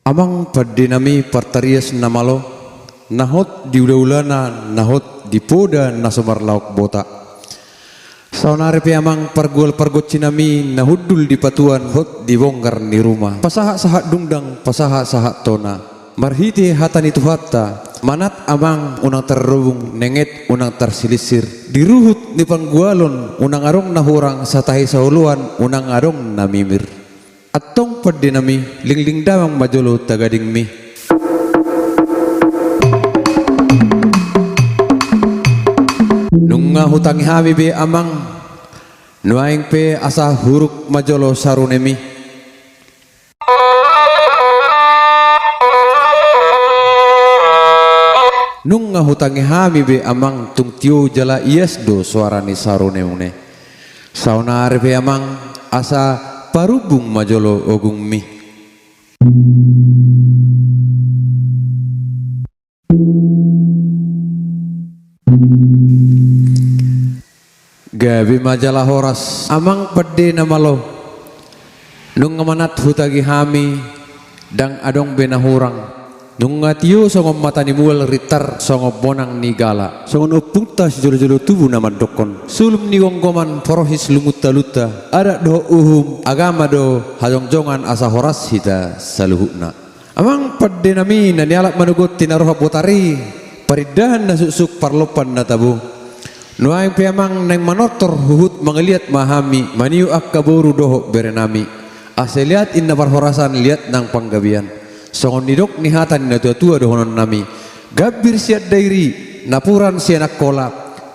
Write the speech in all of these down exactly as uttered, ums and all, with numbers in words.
Amang pandenami partarias na malo, na hot di ulaulana, na hot di poda na so marlaok bota. Saonari pe amang pargual pargonsinami na hundul di patuan hot di bonggar ni ruma. Pasahat-sahat dungdang, pasahat-sahat tona. Marhite hata ni Tuhanta, manat amang unang tarrobung, nenget unang tarsilinsir. Di ruhut ni panggualon unang adong na hurang, satahi saoloan unang adong na mimir. Antong pandenami, lingling damang ma jolo tagadingmi. Nunga hutangi hami be amang, nuaeng pe asa huruk ma jolo sarunemi. Nunga hutangi hami be amang, tung tio jala ias do soara ni sarunemi. Saonari pe amang, asa parumbung ma jolo ogungmi. Gabe ma jala horas amang pande na malo. Nunga manat hutagi hami, ndang adong be na hurang. Nunga tio songon mata ni mual, rintar songon bonang ni gala. Songon ompunta sijolojolo tubu na mandokkon, sulum ni gomgoman, porohis lungunta lunta, adat dohot uhum, agama do hajongjongan, asa horas hita saluhutna. Amang pande nami, na nialap manogot ti na roha botari, parindahan na suksuk, parlompan na tabo. Nuaeng pe amang naeng manortor huhut, mangaliat ma hami, manio angka boru dohot bere nami. Asa liat inna parhorasan, liat nang panggabean. Songon nidok ni hata ni na tuatua dohonon nami: Gambir sian Dairi, napuran sian Angkola,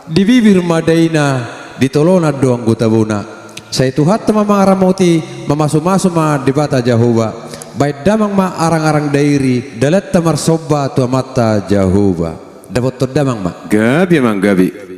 di bibir ma daina, di tolonan do anggo tabona. Sai Tuhanta ma mangaramoti, mamasumasu ma Debata Jahowa. Baen damang ma arangarang Dairi, dalanta marsomba tu Amanta Jahowa. Dapothon damang ma. Gabe amang, gabe.